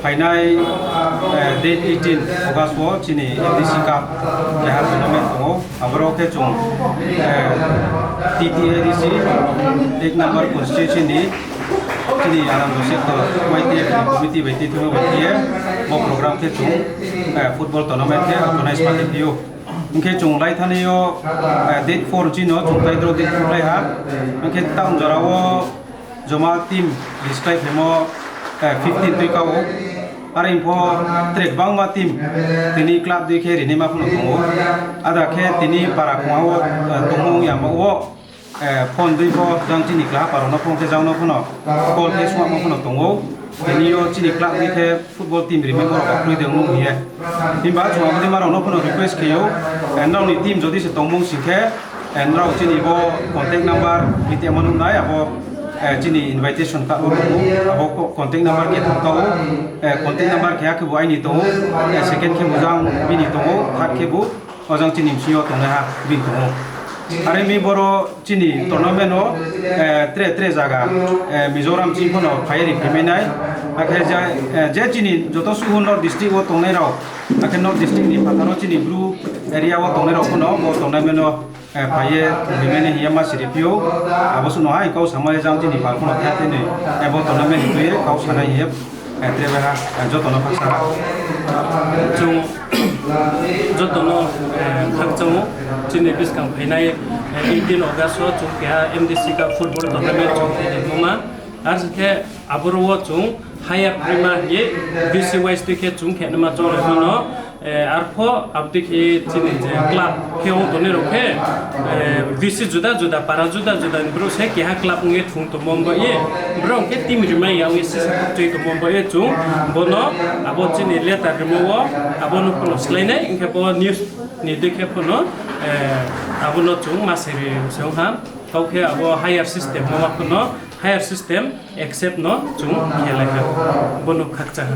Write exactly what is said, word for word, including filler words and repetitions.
Phainai, eh, date eighteen August o chini A D C Cup keha tournament tongo. Aborok khe chwng, eh, T T A D C ek number constituency ni chini Anando sector Y T F ni committee bai twi thangma bai khe bo program khe chwng, eh, football tournament khe organize ma twi phio. Hwnkhe chwng lai thani o, eh, date four chino chwng tai dro date four lai ha. Hwnkhe town jora o joma team display phaimo, eh, fifteen twi kao. Are info track bangma team tini club dui khe rini ma phano tongo. Ada khe tini para khunga o, eh, tongmo wngya ma o. Eh, phone dui pho jang chini club parok no phone khe jang no phano call khe swngma phano tongo. Tini o chini club ni khe football team rimani borok rok kwrwi de wng hiye. Himba chwng aboni ma rok no phano request khe o, eh, nrok ni team jodi se tongmung sing khe, eh, nrok chini bo contact number bini tei manu nai abo, eh, chini invitation card o tongo. Abo co-, contact number khe thang tao, eh, contact number khe akhe bo aini tongo, eh, second khe bo jang bini tongo, third khe bo o jang chini bisingo tongnai ha bini tongo. Are mi boro chini tournament o, eh, tre tre jaga, eh, Mizoram chini phano phai ri phimai nai. Akhe je, eh, je chini joto suhu North District o tongnai rok, akhe North District ni phatar o chini Bru area o tongnai rok phano bo tournament o, eh, phai ye thung rimani hiya ma siri phio. Abo suno hai kau samai jang chini pal phano khe tini, eh, bo tournament ni twi kau sanai hiya. Eh, tre bai ha, eh, jotono khaksa ha. Chwng jotono, eh, khakchangno chini bwskang phainai, eh, eighteen August o chwng keha M D C Cup football tournament chwng khainai mama. Ar khe aboro o chwng haya prima ye V C wise twi khe chwng khe nama chwng mano. Eh, arpho abdi khe chini je club khe wng toni rok khe, eh, V C juda juda, para juda juda ni borok se keha club wngwi thung tongmo wng bai ye, borok khe team rimai ya wngwi sisa kok choi tongmo wng bai ye chwng bono abo chini letter rimo o abono phano swlainai hwnkhe bo news ni dui khe phano, eh, abono chwng masiri se wng ha kok khe abo higher system wng ma phano higher system accept no chwng khe lai kha bono khakcha ha.